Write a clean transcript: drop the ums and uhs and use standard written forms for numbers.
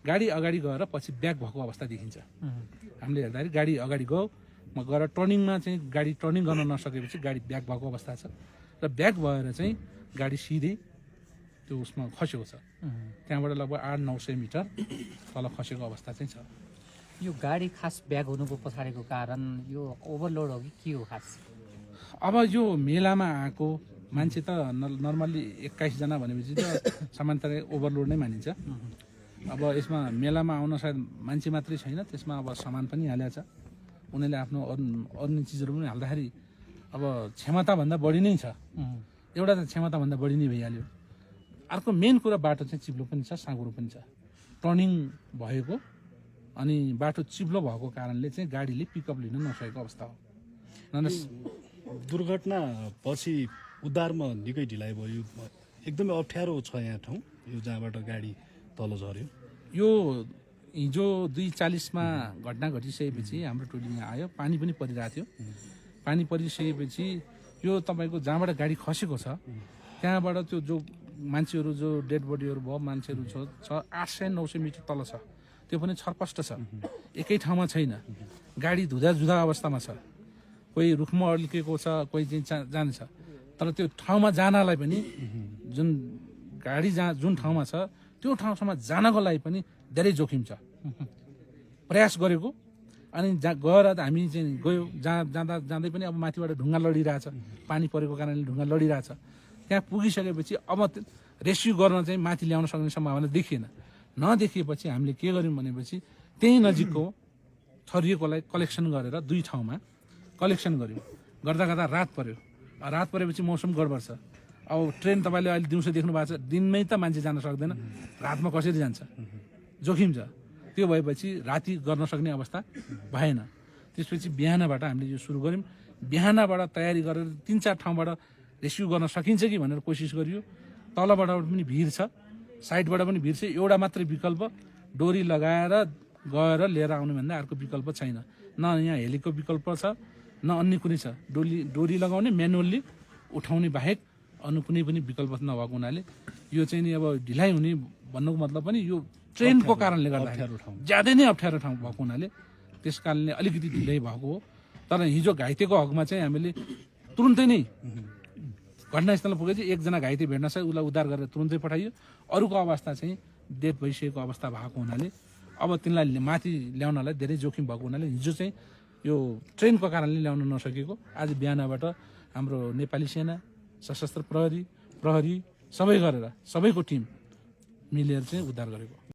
गाडी अगाडि गएर पछि ब्याक भएको अवस्था देखिन्छ। हामीले हेर्दाखेरि गाडी अगाडि गयो, गएर टर्निङमा चाहिँ गाडी टर्निङ गर्न नसकेपछि गाडी ब्याक भएको अवस्था छ र ब्याक भएर चाहिँ गाडी सिधै त्यो उसमा खसेको छ। त्यहाँबाट लगभग 800-900 मिटर तल खसेको अवस्था चाहिँ छ। यो गाडी खास ब्याक हुनुको पछाडिको कारण यो ओभरलोड हो कि के हो खास? अब यो मेलामा आएको मान्छे त नर्मल्ली 21 जना भनेपछि त सामान्यतया ओभरलोड नै मानिन्छ। अब यसमा मेलामा आउन सायद मान्छे मात्रै छैन, त्यसमा अब सामान पनि हालेको छ। उनीहरूले आफ्नो अन्य चिजहरू पनि हाल्दाखेरि अब क्षमताभन्दा बढी नै छ। एउटा त क्षमताभन्दा बढी नै भइहाल्यो। अर्को मेन कुरा बाटो चाहिँ चिप्लो पनि छ, साँघुरो पनि छ, टर्निङ भएको अनि बाटो चिप्लो भएको कारणले चाहिँ गाडीले पिकअप लिन नसकेको अवस्था हो। दुर्घटना पछि उद्धारमा निकै ढिलाइ भयो, एकदमै अप्ठ्यारो छ यहाँ ठाउँ यो जहाँबाट गाडी तल झऱ्यो। यो हिजो 2:40 घटना घटिसकेपछि हाम्रो टोली यहाँ आयो। पानी पनि परिरहेको थियो। पानी परिसकेपछि यो तपाईँको जहाँबाट गाडी खसेको छ त्यहाँबाट त्यो जो मान्छेहरू जो डेड बडीहरू भयो मान्छेहरू छ 800-900 मिटर तल छ। त्यो पनि छरपष्ट छ, एकै ठाउँमा छैन। गाडी धुधा अवस्थामा छ, कोही रुखमा अड्केको छ, कोही चाहिँ जान्छ। तर त्यो ठाउँमा जानलाई पनि जुन गाडी जुन ठाउँमा छ त्यो ठाउँसम्म जानको लागि पनि धेरै जोखिम छ। प्रयास गरेको अनि गएर हामी चाहिँ गयो, जाँदै पनि अब माथिबाट ढुङ्गा लडिरहेछ, पानी परेको कारणले ढुङ्गा लडिरहेछ। त्यहाँ पुगिसकेपछि अब रेस्क्यु गर्न चाहिँ माथि ल्याउन सक्ने सम्भावना देखिएन। नदेखिएपछि हामीले के गर्यौँ भनेपछि त्यही नजिकको छरिएकोलाई कलेक्सन गरेर 2 ठाउँमा कलेक्सन गर्यौँ। गर्दा रात पर्यो। रात परेपछि मौसम गडबड छ। अब ट्रेन तपाईँले अहिले दिउँसो देख्नु भएको छ, दिनमै त मान्छे जान सक्दैन, रातमा कसरी जान्छ, जोखिम छ। त्यो भएपछि राति गर्न सक्ने अवस्था भएन। त्यसपछि बिहानबाट हामीले यो सुरु गऱ्यौँ। बिहानबाट तयारी गरेर 3-4 ठाउँबाट रेस्क्यु गर्न सकिन्छ कि भनेर कोसिस गरियो। तलबाट पनि भिड छ, साइडबाट पनि भिड छ। एउटा मात्रै विकल्प डोरी लगाएर गएर लिएर आउने भन्दा अर्को विकल्प छैन। न यहाँ हेलीको विकल्प छ न अन्य कुनै छ। डोरी लगाउने म्यानुअल्ली उठाउने बाहेक अन्य कुनै पनि विकल्प नभएको हुनाले यो चाहिँ नि अब ढिलाइ हुने भन्नुको मतलब पनि यो ट्रेनको कारणले गर्दा ज्यादै नै अप्ठ्यारो ठाउँ भएको हुनाले त्यस कारणले अलिकति ढिलाइ भएको हो। तर हिजो घाइतेको हकमा चाहिँ हामीले तुरुन्तै नै घटनास्थलमा पुगेपछि 1 जना घाइते भेट्न सक्यो, उसलाई उद्धार गरेर तुरुन्तै पठाइयो। अरूको अवस्था चाहिँ डेथ भइसकेको अवस्था भएको हुनाले अब तिनलाई माथि ल्याउनलाई धेरै जोखिम भएको हुनाले हिजो चाहिँ यो ट्रेनको कारणले ल्याउन नसकेको। आज बिहानबाट हाम्रो नेपाली सेना, सशस्त्र प्रहरी सबै गरेर सबैको टिम मिलेर चाहिँ उद्धार गरेको।